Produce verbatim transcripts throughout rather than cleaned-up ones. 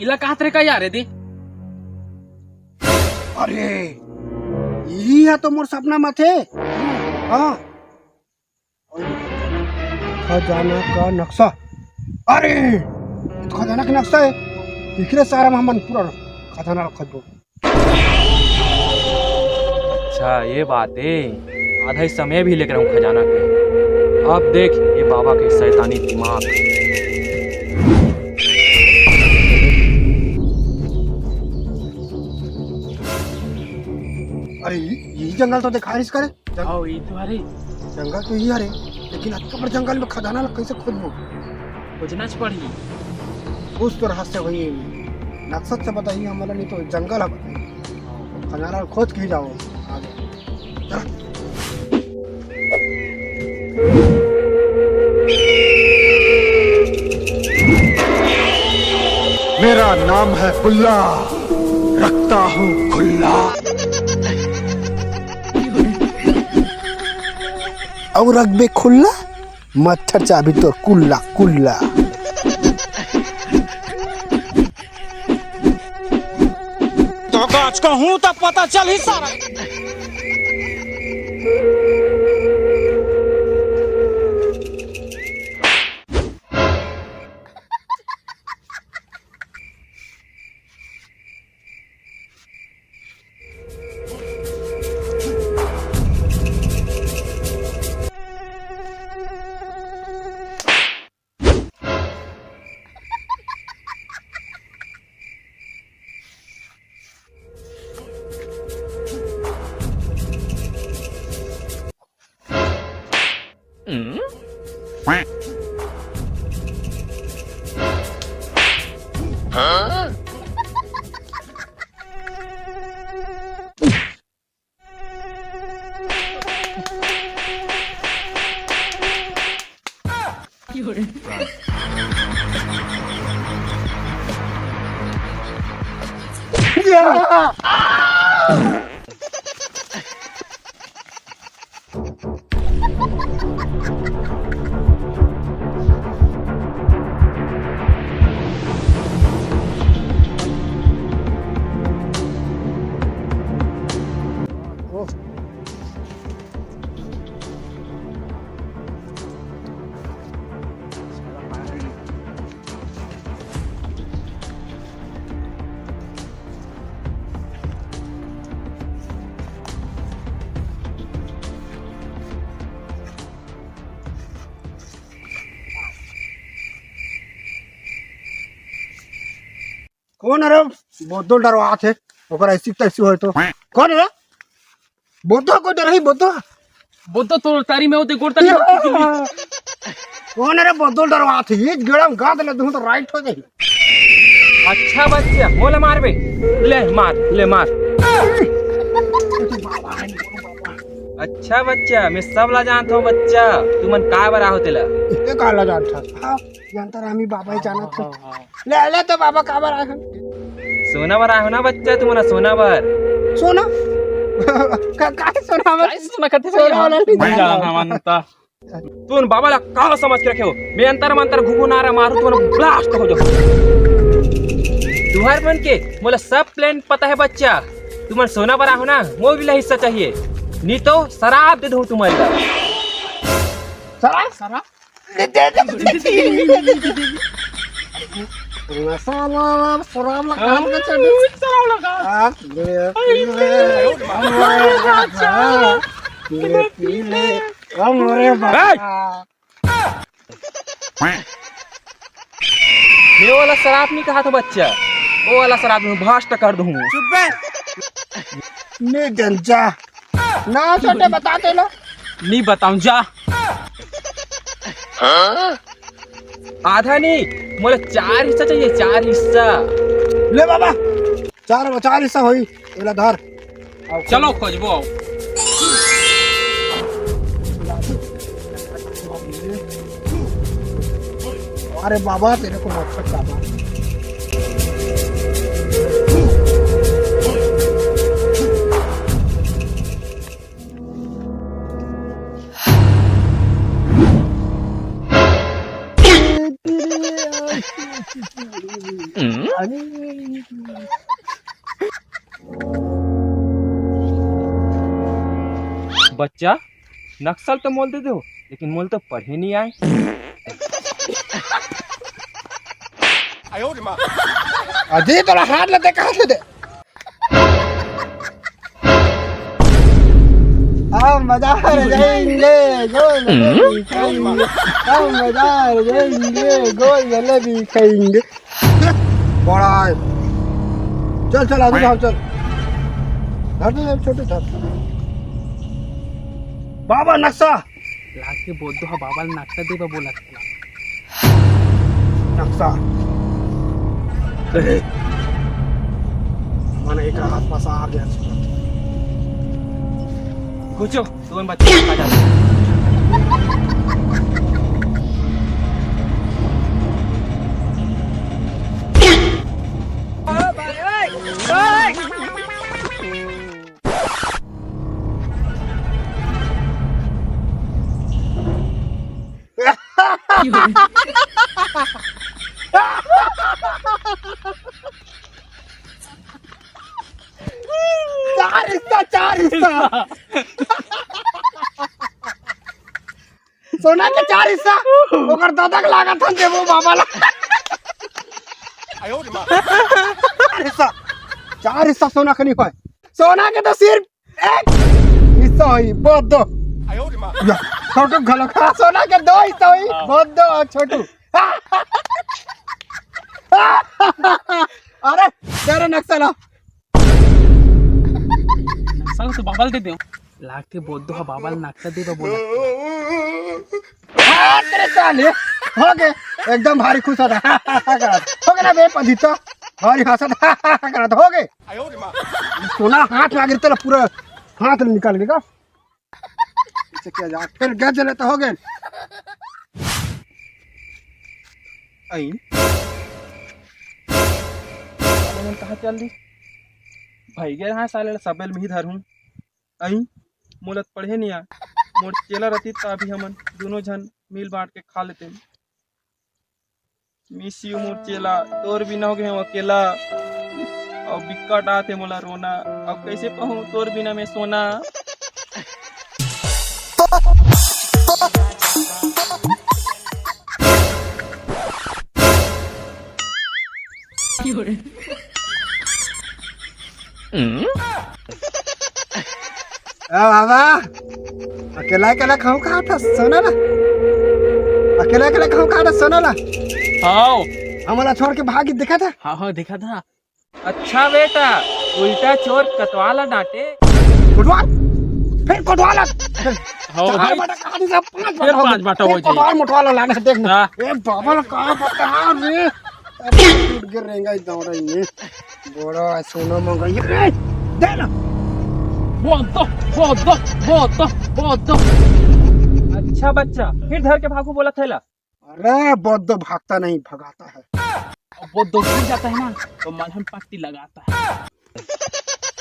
इला कहाँ तरे का यार दे? अरे, यही है तो मोर सपना मत है। हाँ, खजाना का नक्शा। अरे, ये तो खजाना का नक्शा है। इकरे सारा में हमन पूरा खजाना रखत बो। अच्छा, ये बात है। आधा हिस्सा मैं भी लेकर आऊँ खजाना के। अब देख ये बाबा के शैतानी दिमाग। अरे, यही जंगल तो दिखा रही करे। जंग- हाँ, यही तो हरे। जंगल तो यही हरे, लेकिन अतका बड़ जंगल में खजाना ला कैसे खोजबो? खोजना च पड़ही। कुछ तो रहस्य होही। नक्शा से बताइए हमला, नहीं तो जंगल है बताइए। खजाना खोज के ही जाओ आगे। चल। मेरा नाम है बुल्ला, रखता हूँ खुल्ला। अउ रखबे खुल्ला, मच्छर चाबी तोर कुल्ला कुल्ला। तो गाछ का हूँ तो पता चल ही सारा। कौन हरे बोतल डरवात हे? ओकर ऐसी तैसी होय तो। कौन हरे? बोतल को डरही बोतल। बोतल तो तारी में होते गोड़ तारी। कौन हरे बोतल डरवात हे? ये गेड़ा में गाद ले दूं तो राइट हो जाही। अच्छा बच्चा, मोला मारबे। ले मार, ले मार। अच्छा बच्चा, मैं सब ला जानत हूँ बच्चा। तुमन काय बर आहो तेला? ये का ला जानत हस? हाँ, ये अंतर आमी बाबा ही जानत हूँ। ले, ले तो बाबा काबर आए हन? सोना बर आए हो ना बच्चा, तुमन सोना बर। सोना? का, का सोना बर? काय सोना खाते सोना वाला नहीं नहीं जाना जानता। हमन त। तुमन बाबा ला का समझ के रखे हो? मैं अंतर मंतर घुघुनारा मारू, तुमन ब्लास्ट हो जाओ। तुहर मन के मोला सब प्लान पता है बच्चा। तुमन सोना बर आए हो ना, मोर भी ला हिस्सा चाहिए, नहीं तो शराब दे दूँ तुमन ला। शराब? शराब? ये वाला शराब नहीं कहा था बच्चा, वो वाला शराब में भाष्ट कर दूँ। चुप बे। नहीं जंजा। ना छोटे, बता दे लो। नहीं बताऊं जा। आधा नहीं, मोला चार हिस्सा चाहिए, चार हिस्सा। ले बाबा, चार, चार हिस्सा होई, एला धर। चलो खोजबो। अरे बाबा, तेरे को मत कर बाबा। बच्चा, नक्शा ल तो मोला दे देव, लेकिन मोला तो पढ़े नइ आय। अजी, तोला हाथ ल दे, हाथ ल दे। हम बाजार जाएंगे, गोल जलेबी खाएंगे। हम बाजार जाएंगे, गोल जलेबी खाएंगे। बड़ा है। चल, चल, आगे जाओ, चल। धर दे, छोटे धर। बाबा, नक्शा। लागे बोद्दो ह बाबा ल नक्शा दे बर बोलत हे। नक्शा। अरे, मन एक राहत पास आ गया। घुचो, तुमन बच्चा आ जाओ। चार हिस्सा, चार हिस्सा। सोना के चार हिस्सा, ओकर दादा के लागत हन देबो बाबा ला। चार हिस्सा, चार हिस्सा सोना के नहीं होय। सोना के तो सिर्फ एक हिस्सा होई, बोद्दो। या, छोटू घलो खा, सोना के दो हिस्सा होई, हाँ। बोद्दो अउ छोटू। अरे, तेरे नक्शा ला। नक्शा तो बाबा ल दे देव। लागथे बोद्दो ह बाबा ल नक्शा दे बर बोलत हे। हाँ, तेरे साले, हो गे, एकदम भारी खुश होता। हो गे ना बे पदीता, भारी हंसत, करत हो गे। सोना हाथ लागे तेला पूरा हाथ ले निकाल लेगा। इसे क्या जा, फिर गज ले तो हो गे। आई। अरे मन कहाँ चल दी? भाई गे हाँ साले ला सबेल में ही धरहूँ। अई, मोला त पढ़े नइ आय। मोर चेला रतिस त अभी हमन दूनों झन मिल बांट के खा लेतेन। Miss you मोर चेला, तोर बिना हो गे हंव अकेला। अउ बिकट आथे मोला रोना, अब कइसे पहूं तोर बिना मैं सोना। ए बाबा, अकेला अकेला कहूँ खात हस सोना ला? अकेला अकेला कहूँ खात हस सोना ला? हाव। हमला छोड़ के भाग दिखा था। हाँ, हाँ, दिखा था। अच्छा बेटा, उल्टा चोर कोतवाल ला डांटे। कोतवाल? फिर कोतवाल ला? फिर हाव चार भाई। बांटा कहा दी सब, पांच फिर बांटा हो पांच जाए। बांटा फिर हो जाए। कोतवाल मोटवाल ला लाना, देखना। हाँ। ए बाबा ला का बता रे। अब टूट गिर रहेगा इस दौड़ में। बड़ा सोना मंगाई रे। दे ना। बोद्दो, बोद्दो, बोद्दो, बोद्दो। अच्छा बच्चा, फिर धर के भागू बोला थैला। अरे, बोद्दो भागता नहीं, भगाता है। अब बोद्दो गिर जाता है ना, तो मलहम पट्टी लगाता है।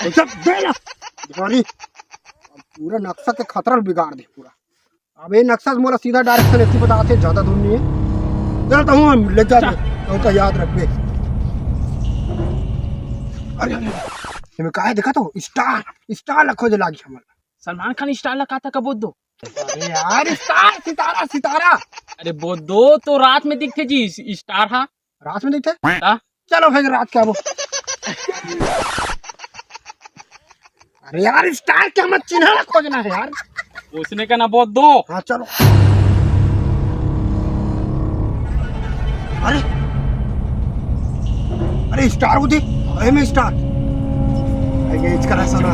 तो जब दे ना, भिखारी, अब पूरा नक्शा के खतरा बिगाड़ दे पूरा। अब ये नक्शा से मोला सीधा direction एती बताथे, ज्यादा दूर नहीं है। चल तो हूँ हम ले जा, अच्छा। तो का याद रखबे। अरे, अरे, अरे, ये में का है देखा तो? Star, star ला खोजे लागी हमला। सलमान खान star ला का था का बोद्दो? अरे यार, star, सितारा, सितारा। अरे बोद्दो तो रात में दिखथे जी, star हा। रात में दिखथे? हाँ। चलो भाई, रात के आबो। अरे यार, star के हमर चिन्हा ला खोजना है यार। उसने का ना बोद्दो। हाँ, चलो। अरे, अरे star उदी, अरे मैं star। अरे ये इसका रहा सोना।